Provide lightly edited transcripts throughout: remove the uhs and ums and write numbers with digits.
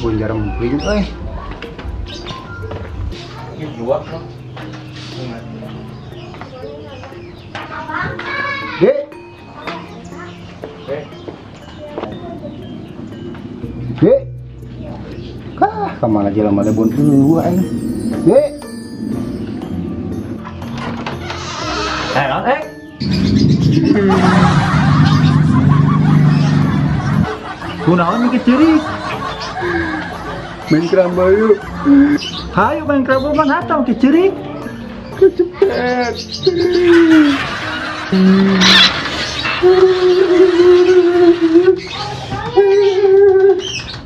Bun jarempling euy. Jual no. Dek, Eh, dek. Kah, kemana jelema teh bun eueuh aing. Dek. Eh, naon eh? Kunaon mikir ceurik? Main keramba yuk. Hayu main keramba mah ngata mikir ceurik. Kecepet.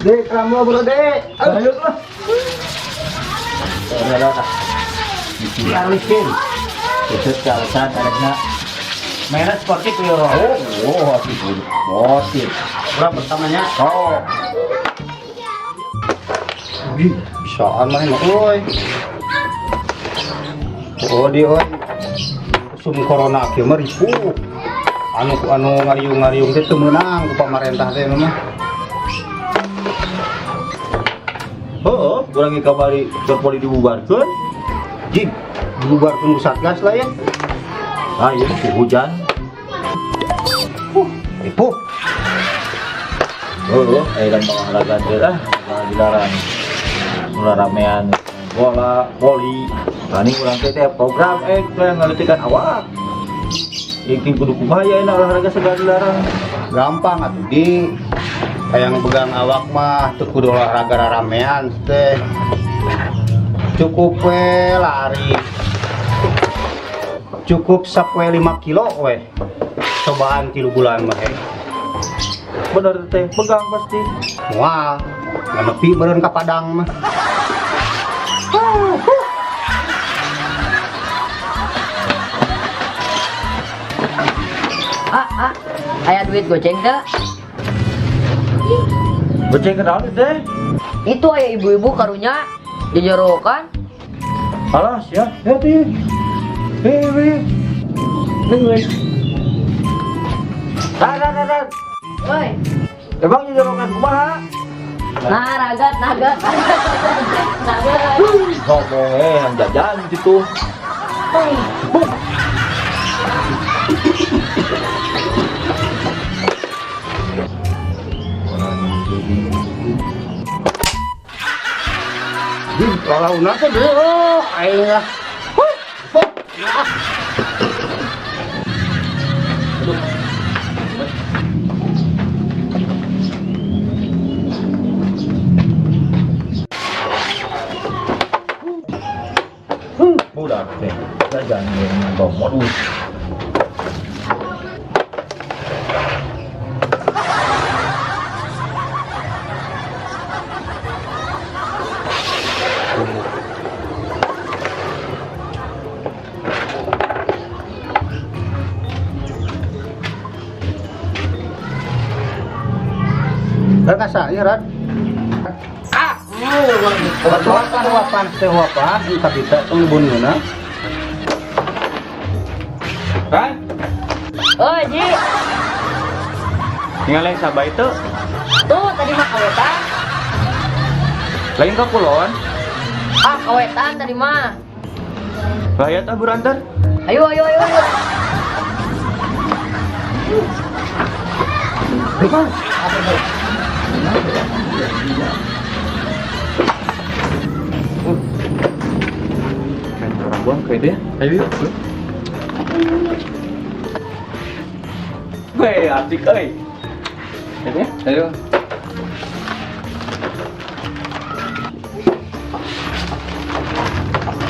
Dek, keramba bro, dek. Ayo lah. Ada ada. Dialihin. Itu alasan adanya mainan sportif ya. Oh, asik sportif. Berapa pertamanya? Oh, Ih, bisaan mah mah euy. Oh, di euy. Usum corona kieu mah ripuh. Anu anu ngariung-ngariung teh teu meunang ku pamarentah teh mah. Oh, kurang kamari voli dibubarkeun. Jig, dibubarkeun ku Satgas lah ya. Ah, iya, si hujan. Ripuh. Oh, dan olahraga teh ah, dilarang. Mulai ramean bola, voli. Tani urang teh teh program teh ngaleutikkan awak. Iking kudu kumaha ya enak olahraga segala dilarang. Gampang atuh di hayang begang awak mah teu kudu olahraga ramean teh. Cukup we lari. Cukup sapoe 5 kilo we. Cobaan 3 bulan mah he. Bener teh, begang pasti. Moal, nggak nepi meureun ka Padang mah. Ah, ah, aya duit goceng teu? Goceng kenaon teh? Itu aya ibu-ibu karunya dijerokan. Alas ya, ya teh. Eh, eh. Nungguin. Ran, ran, ran, ran. Woi. Emang jerokan kumaha? Nah, ragat, nagat, nagat, nagat. Ngomong yang jajan gitu. Huh. Di lalauna teh deui oh aing lah. Huh, huh. Ah. Budak teh jajan yang modus. Berkasa ya Rad. Ah, Huapan huapan teh huapan ka kita tong buneuna. Kan? Oh, Ji. Tinggal lain sabah itu. Tuh, tadi mah kawetan. Lain ke kulon. Ah, kawetan tadi mah. Bahaya tak berantar. Ayo, ayo, ayo, ayo. Kayak orang buang kayak itu ya. Ayo yuk. Weh, asik euy. Ayo ya. Ayo.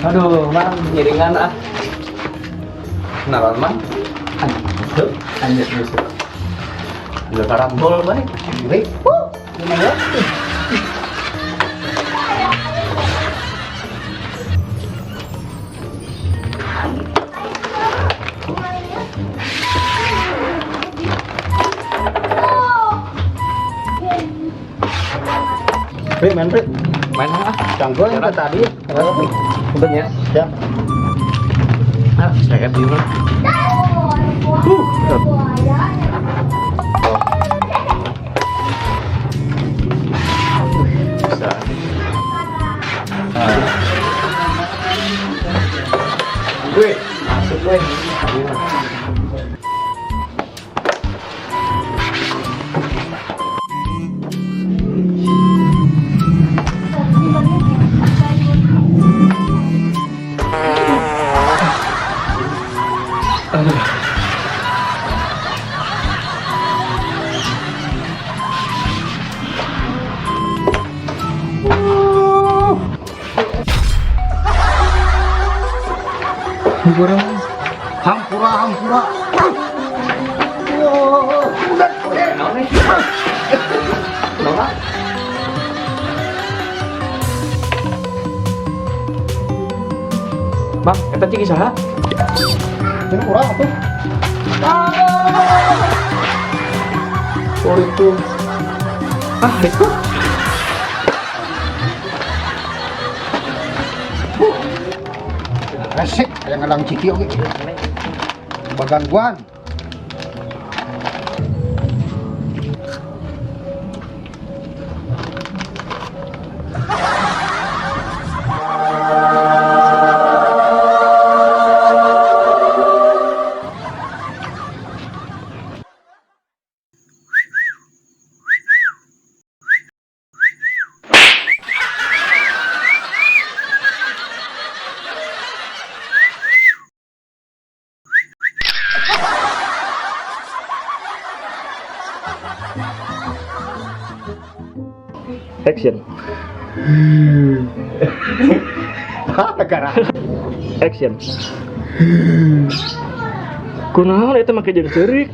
Aduh, Mang, ngiringan ah. Kenalan, Mang? Anjir, anjir musuh. Udah karambol bae. Ripuh. Gimana ya? Pri, main Pri. Main ah. Canggung yang tadi. Punten ya. Ya. Ah, saya di mana? Wih, Masuk weh. Hampura hampura. Naon nih? Naon? Bang, eta ciki saha? Ini kurang tuh. Oh itu. Ah, itu. Resik, yang ngadang ciki oke. Bagangguan. Action. Hah, negara. Action. Kunaon eta make jeung ceurik?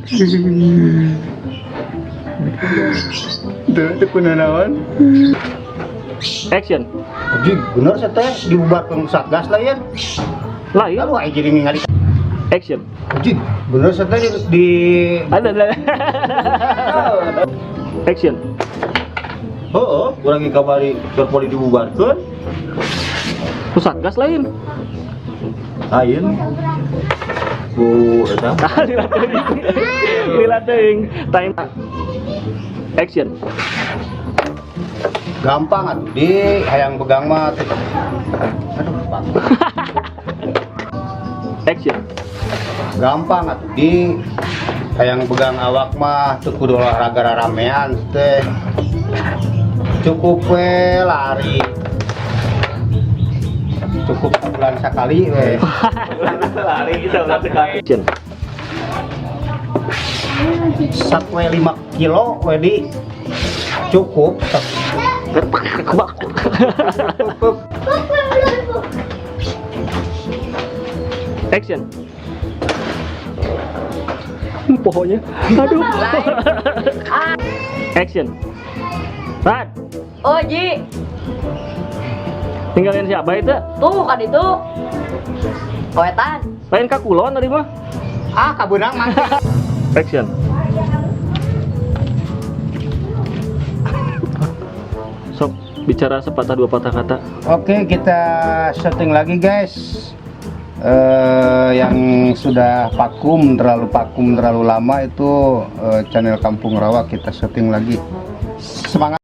Tuh, itu kunanawan. Action. Anjing, bener sih teh dibubarkan satgas lah ya. Lain. Lalu aja jadi ningali. Action. Anjing, bener sih teh di Ada ada. Action. Heeh, urang ge kamari keur poli dibubarkeun. Ku satgas lain. Lain. Ku eta. Ah, lila teuing. Lila teuing. Time. Action. Gampang atuh di hayang begang mah tuh. Aduh, Pak. Action. Gampang atuh di hayang begang awak mah teu kudu olahraga ramean teh. Cukup we lari. Cukup sebulan sekali we. Lari kita ulah sekali. Action. Sat we 5 kilo we di cukup. Action. Pokoknya. Aduh. Ah, Action. Rad, oh Ji, tinggalin siapa itu? Tuh kan itu. Kawetan. Lain kakulon tadi mah. Ah, kabeunang mah. Action. Sok bicara sepatah dua patah kata. Oke, kita syuting lagi guys. Yang sudah vakum terlalu lama itu channel Kampung Rawa kita syuting lagi. Semangat.